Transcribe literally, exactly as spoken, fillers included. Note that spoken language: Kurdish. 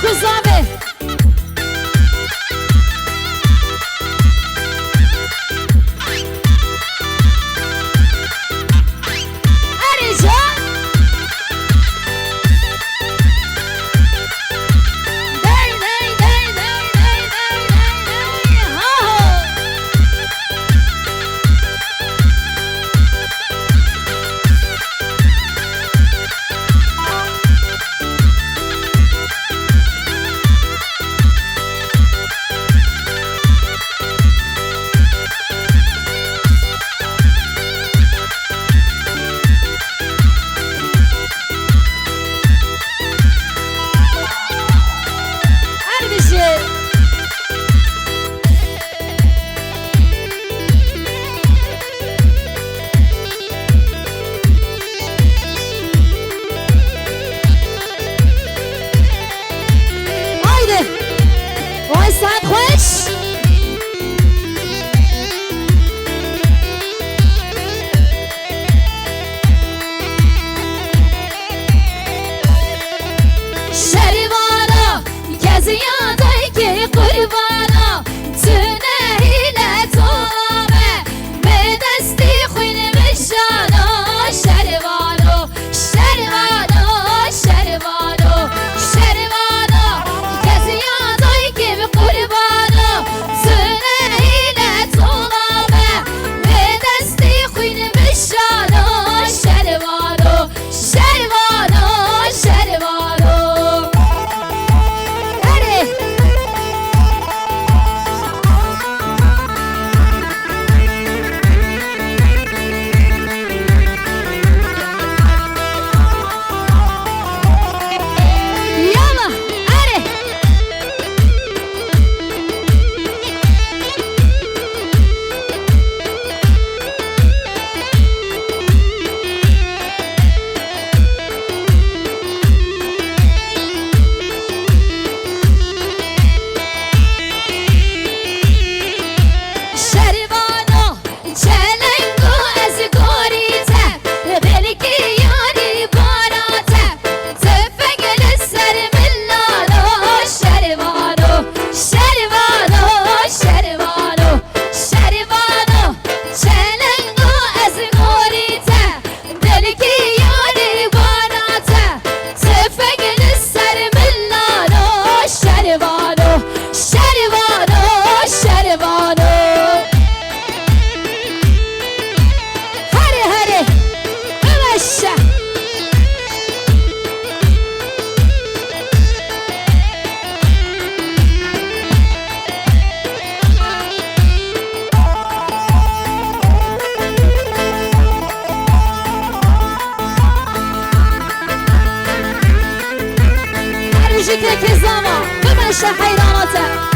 Kuzave. Erê can. Dey, dey, dey. Ha, ho. Her bijî. Haydi. Vay saet xweş. Şervana, keziya daykê qurbana, tu ne hîle tolabe, bi destî xwîn mijana. Şervano, şervano, şervano, şervano, keziya daykê bi qurbana, tu ne hîle tolabe, bi destî xwîn mijana. Şervano, şervano, şervano. Erê. Yala, erê. Şervano, çelengo ez gorî te, belkî yarî bara te, tefek li ser min nano. Şervano, şervano, şervano, şervano, çelengo ez gorî te, belkî yarî bara te, tefek li ser min nano. Şervano, şervano, şervano. Herê, herê. Bimeşe. Her bijî kekê zana, bimeşe heyrana te.